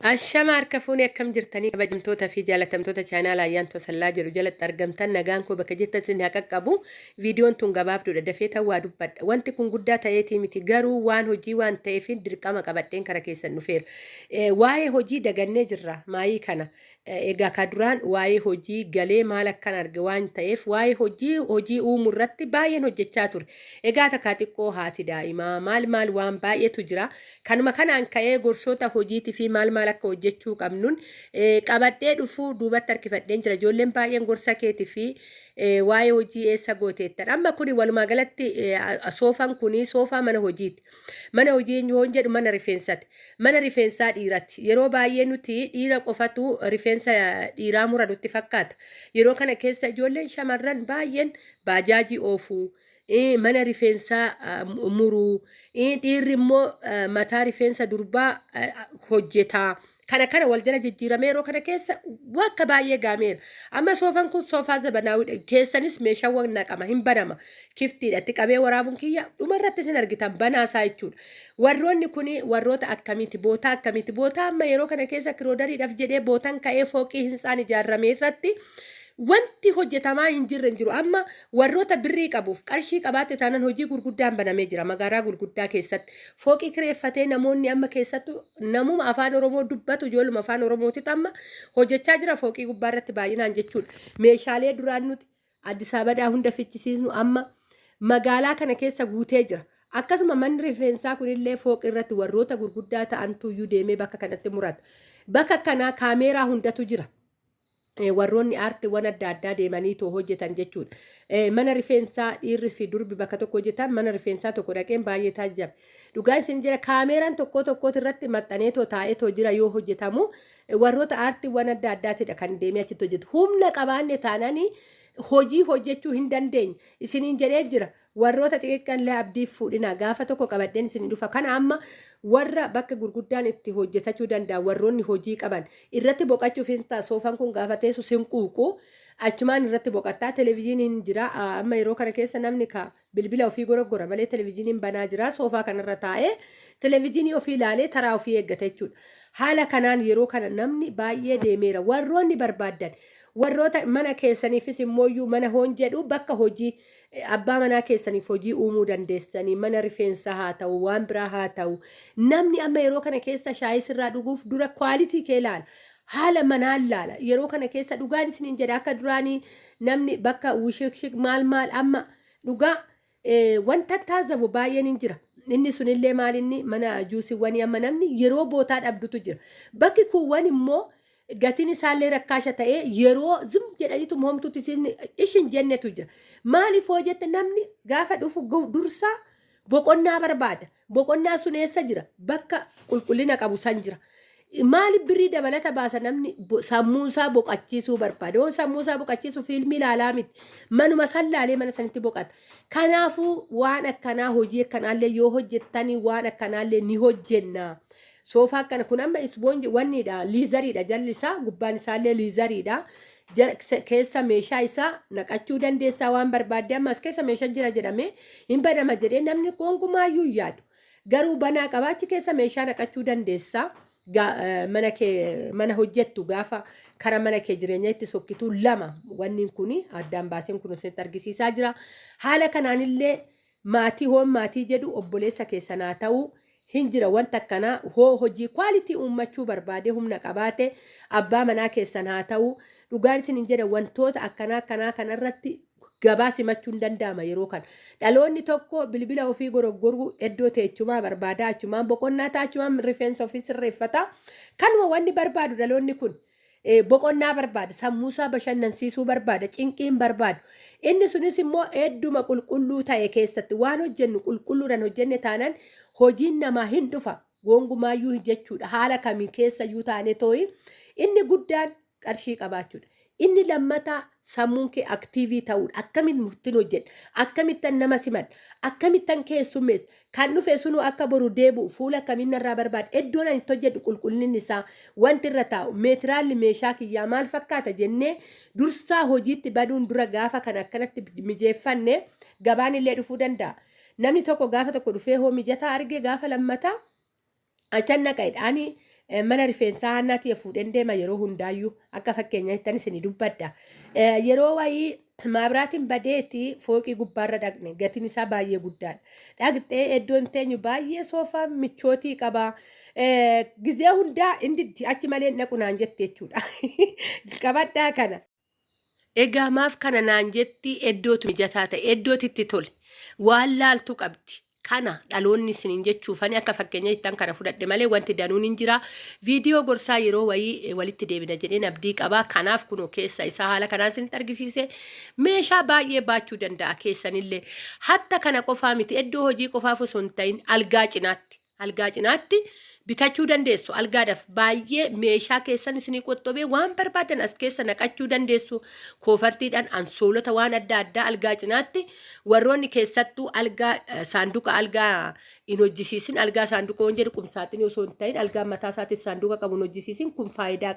Ashama harka fuune, akkam jirtanii? Kabajamtoota fi jaalatamtoota chaanaala Ayyaantu Asallaa jedhu jalatti argamtan, nagaan koo bakka jirtanitti haa qaqqabu. Viidiyoon tun gabaabduudha, dafee tan waa dubbadha. Wanti kun guddaa ta'eetii miti, garuu waan hojii waan ta'eef dirqama qabadheen kara keessan dhufeera. Waa'ee hojii dagannee jirra maayii kana. Egaa ka duraan waa'ee hojii galee maal akkan arge waan ta'eef, waa'ee hojii, hojii uumuu irratti baay'een hojjechaa ture. Egaa takkaa xiqqoo haati daa'imaa maal maal waan baay'eetu jira. Kanuma kanaan ka'ee gorsoota hojiitii fi maal maal akka hojjechuu qabnuun qabadhee dhufuu duubatti harkifadheen jira. Ijoolleen baay'een gorsa keetii fi waa'ee hojii eessa gooteettan. Amma kuni walumaa galatti soofaan kuni soofaa mana hojiiti. Mana hojii yoon jedhu mana rifeensaati. Mana rifeensaa dhiirati. Yeroo baay'ee nuti dhiira qofatu rifeensa dhiiraa mura nutti fakkaata. Yeroo kana keessa ijoolleen shamarran baay'een baajaajii oofuu, mana rifeensaa muruu, dhiirri immoo mataa rifeensa durbaa hojjetaa. Kana kana wal jala jijjiiramee yeroo kana keessa bakka baay'ee gaameera. Amma soofaan kun soofaa zabanaawidha. Keessanis meeshaawwan naqama hin banama. Kiftiidha. Itti qabee waraabuun kiyya dhumarratti isin argitan banaa isaa jechuudha. Warroonni kun warroota akkamiiti? Bootaa akkamiiti? Bootaa amma yeroo kana keessa kiroodariidhaaf jedhee bootan ka'ee fooqii hintsaan ijaarame irratti wanti hojjetamaa hin jirre hin jiru. Amma warroota birrii qabuuf qarshii qabaatte taanaan hojii gurguddaan banamee jira magaalaa gurguddaa keessatti. Fooqii kireeffatee namoonni amma keessattuu namuma afaan Oromoo dubbatu, ijoolluma afaan Oromootitu amma hojjechaa jira fooqii gubbaa irratti baay'inaan jechuudha. Meeshaalee duraan nuti Addis Abadaa hunda fichisiisnu amma magaalaa kana keessa guutee jira. Akkasuma manni rifeensaa kunillee fooqii irratti warroota gurguddaa ta'antu iyyuu deemee bakka kanatti murata. Bakka kanaa kaameeraa hundatu jira. Warroonni aartiiwwan adda addaa deemanii too hojjetan jechuudha. Mana rifeensaa dhiirri fi durbi bakka tokko hojjetan, mana rifeensaa tokko dhaqeen baay'ee taajjabe. Dhugaa isin jira, kaameeraan tokko tokkooti irratti maxxanee too taa'ee too jira yoo hojjetamu, warroota aartiiwwan adda addaatidha kan deemee achitti hojjetu. Humna qabaanne taananii hojii hojjechuu hin dandeenye. Isiniin jedhee jira. Warroota xixiqqanillee abdiif fuudhina, gaafa tokko qabadheen isin dhufa. Kana amma warra bakka gurguddaan itti hojjetachuu danda'an, warroonni hojii qaban irratti boqachuuf hin ta'a. Soofaan kun gaafa teessu sin quuqu, achumaan irratti boqattaa. Televezyiiniin jira. Amma yeroo kana keessa namni ka bilbila ofii goroggora malee televezyiiniin banaa jira. Soofaa kanarra taa'ee televezyiinii ofii ilaalee taraa ofii eeggata jechuudha. Haala kanaan yeroo kana namni baay'ee deemeera. Warroonni barbaaddan, warroota mana keessaniifis immooyyuu mana hoon jedhu, bakka hojii abbaa manaa keessaniif hojii uumuu dandeessanii, mana rifeensaa haa ta'u, waan biraa haa ta'u, namni amma yeroo kana keessa shaayii sirraa dhuguuf dura quality kee ilaala, haala manaan laala. Yeroo kana keessa dhugaan isiniin jedha, akka duraanii namni bakka wishikshik maal maal amma dhugaa wanta taazabu baay'een hin jira. Inni sunillee maal, inni mana juusiiwwanii amma namni yeroo bootaa dhabdutu jira. Bakki kuuwwan immoo gatiin isaallee rakkaasha ta'ee yeroo zim jedhaniitu homtuutti ishin jennetu jira. Maaliif hoo jette, namni gaafa dhufu dursaa boqonnaa barbaada. Boqonnaa sun eessa jira? Bakka qulqullina qabu san jira. Maaliif birrii dabalata baasa namni? Sammuusaa boqachiisuu barbaada. Yoo sammuusaa boqachiisu fiilmii ilaalaa miti. Manuma san laalee mana sanitti boqata. Kanaafuu waan akkanaa, hojii akkanaallee yoo hojjettanii, waan akkanaallee ni hojjenna. Soofaa akkana kun amma ispoonji wanniidha, leatheriidha jalli isaa, gubbaan isaallee leatheriidha. Keessa meeshaa isaa naqachuu dandeessaa waan barbaadde. Amma as keessa meeshaan jira jedhamee hin banama jedhee namni gonkumaayyuu hin yaadu. Garuu banaa qabaachi keessa meeshaa naqachuu dandeessaa. Mana kee mana hojjettu gaafa kara mana kee jireenya itti sokkitu lama wanni kun addaan baaseen kun isinitti argisiisaa jira. Haala kanaanillee maatii hoon maatii jedhu, obboleessa keessan haa ta'u, hin jira wanta akkanaa. Hoo hojii quality uummachuu barbaade, humna qabaate, abbaa manaa keessan haa ta'u, dhugaan isin hin jedha, wantoota akkanaa akkanaa kanarratti gabaa simachuu hin danda'ama. Yeroo kana dhaloonni tokko bilbila ofii goroggoruu iddoo teechumaa barbaada, achumaan boqonnaa ta'a, achumaan rifeensa ofii sirreeffata. Kanuma wanni barbaadu dhaloonni kun boqonnaa barbaada, sammuusaa bashannansiisuu barbaada, cinqii hin barbaadu. Inni sunis immoo hedduma qulqulluu ta'e keessatti waan hojjennu qulqulluudhaan hojjenne taanaan hojiin namaa hin dhufa gongumaayyuu jechuudha. Haala kamiin keessayyuu taane too'i, inni guddaan qarshii qabaachuudha. Inni lammataa sammuun kee active ta'uudha. Akkamiin murtiin hojjedha? Akkamittan nama simadha? Akkamittan keessummeessa? Kan dhufe sunuu akka boru deebi'u fuula akkamiin narraa barbaada? Iddoon ani itti hojjedhu qulqullinni isaa, wanti irra taa'u, meetiraalli meeshaa kiyyaa maal fakkaata jennee dursaa hojiitti baduun dura gaafa kana akkanatti mijeeffanne gabaan illee dhufuu danda'a. Namni tokko gaafa tokko dhufee hoo mijataa arge, gaafa lammataa achan naqa'edha. Ani Mana rifeensaa haannaa tiyya fuudheen deema yeroo hundaayyuu akka fakkeenyaattan isinii dubbadha. Yeroo wayii maabraatiin badeeti fooqii gubbaarra dhaqne gatiin isaa baay'ee guddaadha. Dhaqxee iddoon teenyu baay'ee soofaa michootii qaba. Gizee hundaa hin diddi achi malee hin dhaqu naan jette jechuudha. Qabadhaa kana. Egaa maaf kana naan jetti eddootu mijataa ta'e eddooti itti tole waan laaltu qabdi kana dhaloonni isiniin jechuufani akka fakkeenya ittan kana fudhadhe malee wanti danuun hin jira viidiyoo gorsaa yeroo wayii walitti deebina jedheen abdii qaba kanaaf kunoo keessa isaa haala kanaan isinitti argisiise meeshaa baay'ee baachuu danda'a keessanillee hatta kana qofaa miti eddoo hojii qofaaf osoo hin ta'in algaa cinaatti Algaa cinaatti bitachuu dandeessu. Algaadhaaf baay'ee meeshaa keessan isinii qoxxobee waan barbaadan as keessa naqachuu dandeessu. Koofartiidhaan ansoolota waan adda addaa algaa cinaatti warroonni keessattuu algaa saanduqa algaa hin hojjisiisin algaa saanduqa waan jedhu qumsaaxinii osoo hin ta'in algaa mataa isaatiin saanduqa qabu hin hojjisiisin kun faayidaa qaba.